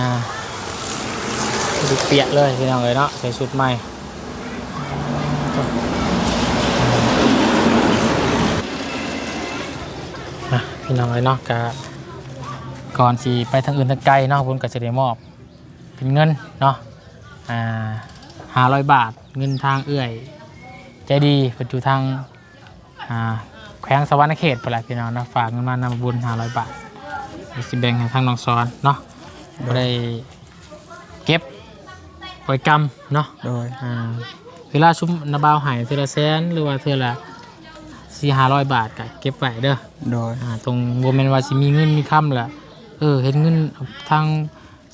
ພໍດີເປະເລີຍພີ່ນ້ອງເອີຍເນາະ ໃສ່ຊຸດໃໝ່ ນະ ພີ່ນ້ອງເອີຍເນາະ ກະ ກ່ອນຊິໄປທາງອື່ນທາງໄກເນາະ ເພິ່ນກໍຊິໄດ້ມອບເປັນເງິນເນາະ ອ່າ ຫ້າຮ້ອຍບາດ ເງິນທາງເອື້ອຍໃຈດີ ເພິ່ນຢູ່ທາງ ອ່າ ແຂວງສະຫວັນນະເຂດພຸ້ນແຫຼະພີ່ນ້ອງເນາະ ຝາກເງິນມານຳບຸນຫ້າຮ້ອຍບາດ ຊິແບ່ງໃຫ້ທາງນ້ອງສອນເນາະ ໂດຍ ບໍ່ໄດ້ເກັບໄວ້ກຳເນາະ ໂດຍ ອ່າ ເວລາຊຸມນ້າບ່າວໃຫ້ເທື່ອລະແສນ ຫຼືວ່າເທື່ອລະສີ່ຫ້າຮ້ອຍບາດ ກໍເກັບໄວ້ເດີ ໂດຍ ອ່າ ຕ້ອງ ບໍ່ແມ່ນວ່າຊິມີເງິນມີຄຳລະ ເອີ ເຫັນເງິນທາງ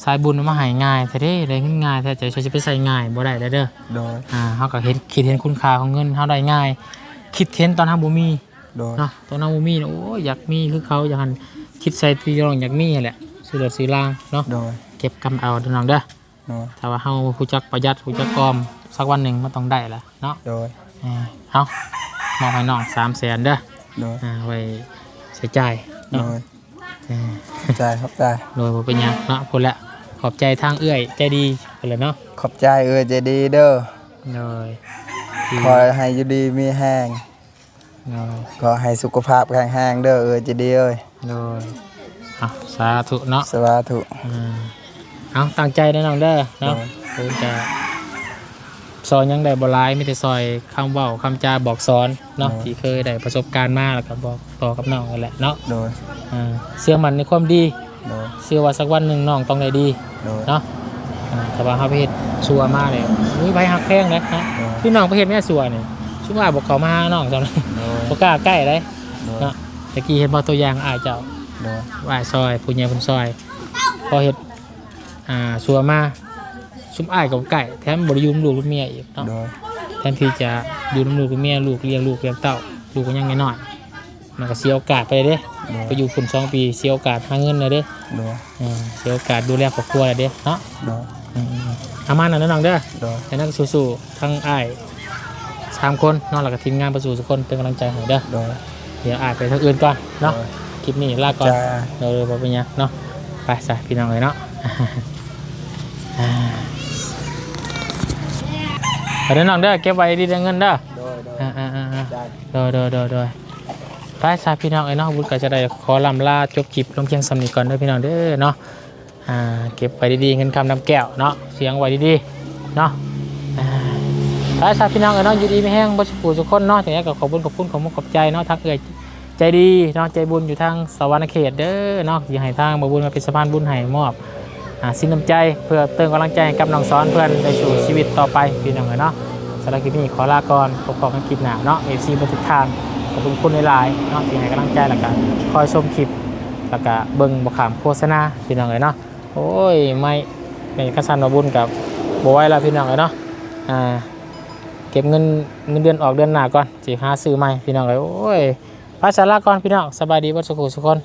ສາຍບຸນເອົາມາໃຫ້ງ່າຍແທ້ເດ້ ໄດ້ເງິນງ່າຍແທ້ ເຈົ້າຊິໄປໃຊ້ງ່າຍບໍ່ໄດ້ແລ້ວເດີ ໂດຍ ອ່າ ເຮົາກໍເຫັນ ຄິດເຫັນຄຸນຄ່າຂອງເງິນເຮົາໄດ້ງ່າຍ ຄິດເຫັນຕອນເຮົາບໍ່ມີ ໂດຍ ເນາະ ຕອນເຮົາບໍ່ມີ ໂອ້ຍ ຢາກມີຄືເຂົາ ຢາກຫັ້ນ ຄິດໃສ່ທີ່ນ້ອງຢາກມີຫັ້ນແຫຼະ ຊື້ລົດຊື້ລາງເນາະ ໂດຍ ເກັບກຳເອົາເດີນ້ອງເດີ ໂດຍ ຖ້າວ່າເຮົາຮູ້ຈັກປະຢັດ ຮູ້ຈັກອອມ ສັກວັນໜຶ່ງມັນຕ້ອງໄດ້ລະເນາະ ໂດຍ ເອີ ເອົາ ມອບໃຫ້ນ້ອງສາມແສນເດີ ໂດຍ ອ່າ ໄວ້ໃຊ້ຈ່າຍເນາະ ໂດຍ ເອີ ຂອບໃຈ ຂອບໃຈ ໂດຍ ບໍ່ເປັນຫຍັງເນາະ ພຸ້ນແຫຼະ ຂອບໃຈທາງເອື້ອຍໃຈດີພຸ້ນແຫຼະເນາະ ຂອບໃຈເອື້ອຍໃຈດີເດີ ໂດຍ ຂໍໃຫ້ຢູ່ດີມີແຮງ ໂດຍ ຂໍໃຫ້ສຸຂະພາບແຂງແຮງເດີເອື້ອຍໃຈດີເອີຍ ໂດຍ ເອົາ ສາທຸເນາະ ສາທຸ ອືມ ເອົາ ຕັ້ງໃຈເດີນ້ອງເດີເນາະ ໂດຍ ເພິ່ນກະ ຊ່ອຍຫຍັງໄດ້ບໍ່ຫຼາຍ ມີແຕ່ຊ່ອຍຄຳເວົ້າຄຳຈາບອກສອນເນາະ ໂດຍ ທີ່ເຄີຍໄດ້ປະສົບການມາ ແລ້ວກໍບອກຕໍ່ກັບນ້ອງນັ້ນແຫຼະເນາະ ໂດຍ ອ່າ ເຊື່ອໝັ້ນໃນຄວາມດີ ໂດຍ ເຊື່ອວ່າສັກວັນໜຶ່ງນ້ອງຕ້ອງໄດ້ດີ ໂດຍ ເນາະ ອ່າ ຖ້າວ່າເຮົາໄປເຮັດຊົ່ວມານີ້ ບໍ່ມີໃຜຮັກແພງເດ້ເນາະ ໂດຍ ຄືນ້ອງໄປເຮັດແນວຊົ່ວນີ້ ຊຸມອ້າຍບໍ່ເຂົ້າມາຫານ້ອງຊ້ຳ ໂດຍ ບໍ່ກ້າໃກ້ເດ້ ໂດຍ ເນາະ ຕະກີ້ເຫັນບໍ່ຕົວຢ່າງອ້າຍເຈົ້າ ໂດຍ ອ້າຍຊ່ອຍ ຜູ້ໃຫຍ່ເພິ່ນຊ່ອຍ ພໍເຮັດ ອ່າ ຊົ່ວມາ ຊຸມອ້າຍກໍບໍ່ໃກ້ ແຖມບໍ່ໄດ້ຢູ່ນຳລູກນຳເມຍອີກເນາະ ໂດຍ ແທນທີ່ຈະຢູ່ນຳລູກນຳເມຍ ລູກລ້ຽງລູກລ້ຽງເຕົ້າ ລູກກໍຍັງນ້ອຍໆ ມັນກໍເສຍໂອກາດໄປເດ້ ໂດຍ ໄປຢູ່ພຸ້ນສອງປີ ເສຍໂອກາດຫາເງິນແລ້ວເດ້ ໂດຍ ເອີ ເສຍໂອກາດດູແລຄອບຄົວແລ້ວເດ້ເນາະ ໂດຍ ອືມໆ ປະມານນັ້ນເດີນ້ອງເດີ ໂດຍ ຈັ່ງໃດກໍສູ້ໆ ທັງອ້າຍສາມຄົນເນາະ ແລ້ວກໍທີມງານເບິດສູ່ທຸກຄົນ ເປັນກຳລັງໃຈໃຫ້ເດີ ໂດຍ ດຽວອ້າຍໄປທາງອື່ນກ່ອນເນາະ ໂດຍ ຄລິບນີ້ລາກ່ອນ ຈ້າ ໂດຍ ບໍ່ເປັນຫຍັງເນາະ ໄປຊະພີ່ນ້ອງເອີຍເນາະ ອ່າ ໄປເດີນ້ອງເດີ ເກັບໄວ້ດີເດີເງິນເດີ ໂດຍ ໂດຍ ອ່າໆໆ ໂດຍ ໂດຍ ໂດຍ ໂດຍ ໄປຊະພີ່ນ້ອງເອີຍເນາະ ບຸນກໍຈະໄດ້ຂໍລ່ຳລາຈົບຄລິບລົງພຽງສ່ຳນີ້ກ່ອນເດີພີ່ນ້ອງເດີເນາະ ອ່າ ເກັບໄວ້ດີໆ ເງິນຄຳນຳແກ້ວເນາະ ສຽງໄວ້ດີໆ ເນາະ ອ່າ ໄປຊະພີ່ນ້ອງເອີຍເນາະ ຢູ່ດີມີແຮງເບິດສູ່ຜູ້ສູ່ຄົນເນາະ ຈັ່ງໃດກໍຂອບບຸນຂອບຄຸນ ຂອບມຸກຂອບໃຈເນາະ ທັງເອື້ອຍໃຈດີເນາະ ໃຈບຸນຢູ່ທາງສະຫວັນນະເຂດເດີເນາະ ທີ່ໃຫ້ທາງບ່າວບຸນມາເປັນສະພານບຸນໃຫ້ ມອບ ອ່າ ສິນນ້ຳໃຈ ເພື່ອເຕີມກຳລັງໃຈໃຫ້ກັບນ້ອງສອນເພິ່ນໄດ້ສູ້ຊີວິດຕໍ່ໄປ ພີ່ນ້ອງເອີຍເນາະ ສຳລັບຄລິບນີ້ຂໍລາກ່ອນ ພົບພໍ້ກັນຄລິບໜ້າເນາະ ເອັຟຊີເບິດທຸກທ່ານ ຂອບຄຸນຫຼາຍໆເນາະ ທີ່ໃຫ້ກຳລັງໃຈ ແລ້ວກໍຄອຍຊົມຄລິບ ແລ້ວກໍເບິ່ງບໍ່ຂ້າມໂຄສະນາ ພີ່ນ້ອງເອີຍເນາະ ໂອ້ຍ ໄມ້ ແມ່ນຄັນຊັ້ນວ່າບຸນກັບບໍ່ໄຫວແລ້ວ ພີ່ນ້ອງເອີຍເນາະ ອ່າ ເກັບເງິນ ເງິນເດືອນອອກເດືອນໜ້າກ່ອນ ຊິຫາຊື້ໃໝ່ ພີ່ນ້ອງເອີຍ ໂອ້ຍ ໄປຊະ ລາກ່ອນພີ່ນ້ອງ ສະບາຍດີເບິດສູ່ຜູ້ສູ່ຄົນ.